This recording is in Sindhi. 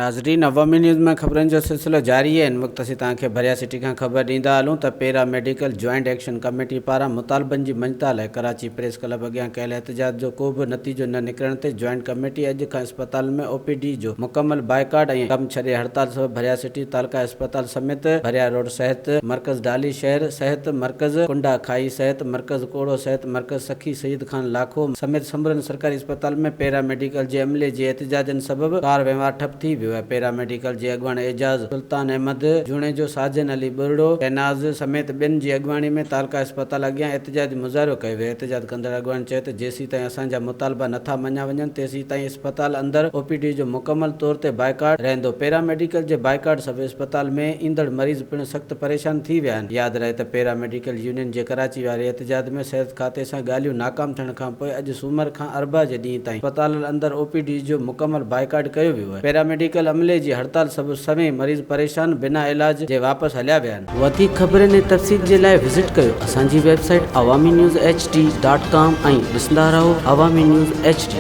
ناظرين عوامي نيوز ۾ خبرن جو سلسلو جاري آهي هن وقت اسين توهان کي ڀريا سٽي کان خبر ڏيندا هلون ته para medical joint action committee پاران مطالبن جي مڃتا لاء ڪراچي پريس ڪلب اڳيان ڪيل احتجاج جو ڪو به نتيجو نه نڪرڻ تي جوائنٽ ڪميٽي اڄ کان اسپتالن ۾ او پي ڊي جو مڪمل بائيڪاٽ ۽ ڪم ڇڏي هڙتال سبب ڀريا سٽي تعلقه اسپتال سميت ڀريا روڊ صحت مرڪز ڊالي شهر صحت مرڪز ڪنڊا کائي صحت مرڪز ڪوڙو صحت مرڪز سکي سيد خان لاکو سميت سمورن سرڪاري اسپتالن ۾ پيرا ميڊيڪل جي عملي جي احتجاجن سبب ڪار وهنوار ٺپ ٿي ويو آهي. پيرا ميڊيڪل جي اڳواڻ اعجاز، سلطان احمد جوڻيجو، ساجن علي ٻرڙو، شهناز سميت ٻين جي اڳواڻي ۾ تعلقه اسپتال اڳيان احتجاجي مظاهرو ڪيو ويو. احتجاج ڪندڙ اڳواڻن چيو ته جيسيتائين اسان جا مطالبا نٿا مڃيا وڃن تيسيتائين اسپتال اندر او پي ڊي جو مڪمل طور تي بائيڪاٽ رهندو. پيرا ميڊيڪل جي بائيڪاٽ سبب اسپتال ۾ ايندڙ مريض پڻ سخت پريشان ٿي ويا آهن. ياد رهي ته پيرا ميڊيڪل يونين جي ڪراچي واري احتجاج ۾ صحت کاتي سان ڳالهيون ناڪام ٿيڻ کانپوء اڄ سومر کان اربع جي ڏينهن تائين اسپتالن اندر او پي ڊي جو مڪمل بائيڪاٽ ڪيو ويو آهي. پيرا ميڊيڪل عملي جي هڙتال سبب سوين مريض پريشان بنا علاج جي واپس هليا ويا آهن. وڌيڪ خبرن ۽ تفصيل جي لاء وزٽ ڪيو اسان جي website Awami news H D dot com ۽ ڏسندا رهو عوامي نيوز ايڇ ڊي.